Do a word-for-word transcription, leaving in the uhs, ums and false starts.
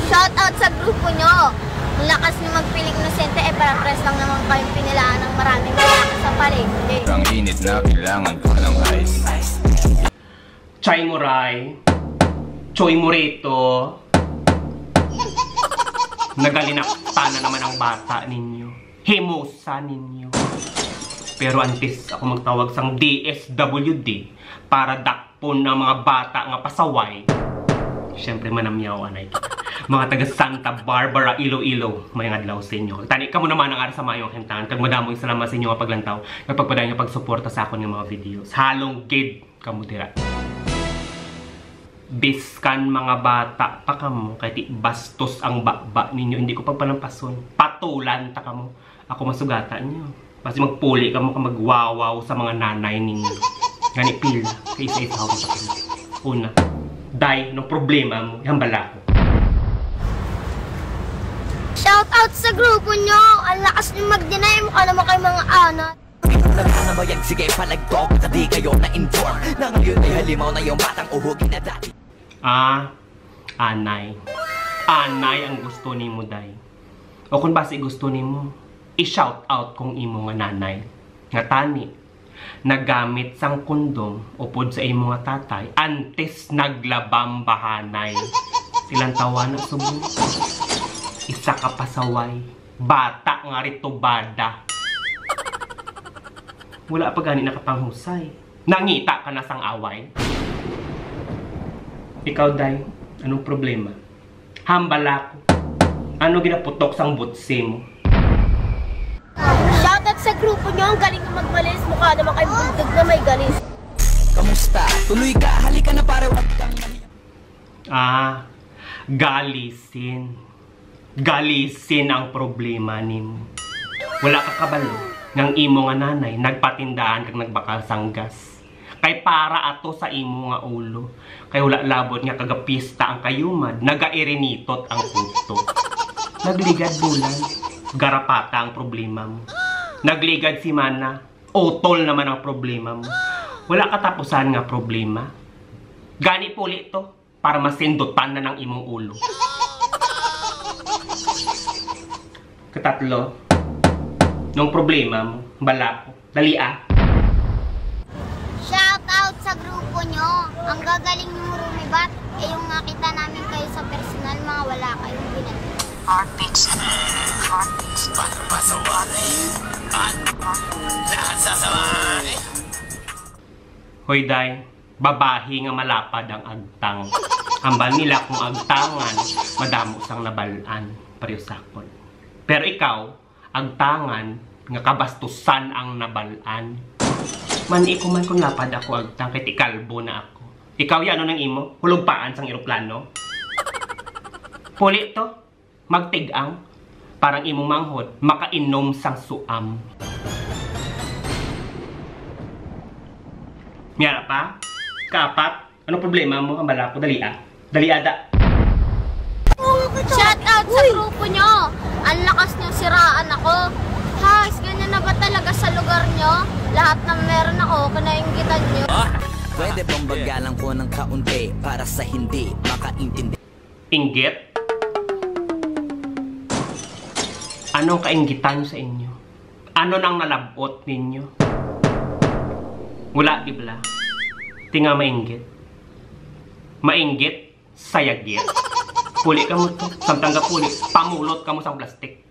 Shout out sa grupo nyo. Ang lakas nyo magpiling inosente, eh, para-pares lang naman kayong pinilaan ng maraming lalaki sa palengke. Ang init na kailangan ko ng ice. Chai Muray, Choy Morito, nagalinakta na naman ang bata ninyo. Himusa ninyo. Pero antes ako magtawag sang D S W D para dakpon ang mga bata nga pasaway, siyempre, manamyaw anay kita. Mga taga Santa Barbara, Iloilo, may adlaw sa inyo. Tani kamo naman ang ara sa mayong kahimtangan, kag madamong salamat sa inyo nga paglantaw, kag pagpadayon nga pagsuporta sa akon nga mga videos. Halong gid kamo dira. Biskan mga bata pa kamo, kay ti bastos ang baba ninyo, hindi ko pagpalampason. Patulan ta kamo. Ako masugatan niyo. Basi magpuli kamo ka magwawaw sa mga nanay ninyo. Gani pila, kay isa-isa ako sa kanya. Una, day, no problema mo, ihambala ko. Shout out sa grupo nyo. Ang lakas nyo mag-deny, mukha naman kayo mga anay. Alam ko na bayag, sige, palagtok. Di kayo na-inform na ngayon ay halimaw na yung batang uhugin na dati. Ah, anay. Anay ang gusto nimo, day. O kung basi gusto nimo, i-shout out kong imo nga nanay. Nga tani, nagamit sang kondom upod sa imo nga tatay antes naglabang bahanay. Silang tawana subong. Isa ka pasaway. Bata nga ritubada. Wala pa gani nakapanghusay. Nangita ka na sang away? Ikaw, day, anong problema? Hambala ko. Ano ginaputok sang butsi mo? Shoutout sa grupo nyo. Ang galing nga magmalis. Mukha naman kayo bultog na may galis. Kamusta? Tuloy ka. Halika na, pare. Wag kang mahiya. Ah, galisin. Galisin ang problema nimo. Wala ka kabalo nga ang imo nga nanay nagpatindahan kag nagbakal sang gas. Kay para ato sa imo nga ulo. Kay wala labot nga kagapista ang kayumad, nagairinitot ang kuto. Nagligad bulan, garapata ang problema mo. Nagligad simana, utol naman ang problema mo. Wala katapusan nga problema. Gani puli to, para masindutan na ng imong ulo. Katatlo, nung problema mo, bala ko. Dali ah. Shout out sa grupo nyo. Ang gagaling nyo rumibat. Eh, yung nakita namin kayo sa personal, mga wala kayong binat. Heartbeats. Heartbeats. Pasawari. At lahat sasawari. Hoy, day, babahi nga malapad ang agtang. Hambal nila kung agtangan, madamo sang nabalaan, pareho sakon. Pero ikaw, agtangan nga kabastusan ang nabalaan. Mani ko man kung lapad ako agtang, kay ti kalbo na ako. Ikaw, ya, ano nang imo? Hulugpaan sang eroplano? Puli to. Magtig-ang, parang imong manghod, makainom sang suam. Miyara pa? Kaapat? Ano problema mo? Ang bala ko, dali ah. Dali ada. Shout out sa grupo nyo. Ang lakas nyo siraan ako. Has, ganyan na ba talaga sa lugar nyo? Lahat ng meron ako, kinainggitan nyo. Pwede bang bagalan ko ng kaunti para sa hindi makaintindi? Inggit? Anong kainggitan sa inyo? Ano nang nalabot ninyo? Wala, di bala? Tinga mainggit. Mainggit, sayagit. Puli ka mo to. Samtang ka puli, pamulot ka mo sang plastic.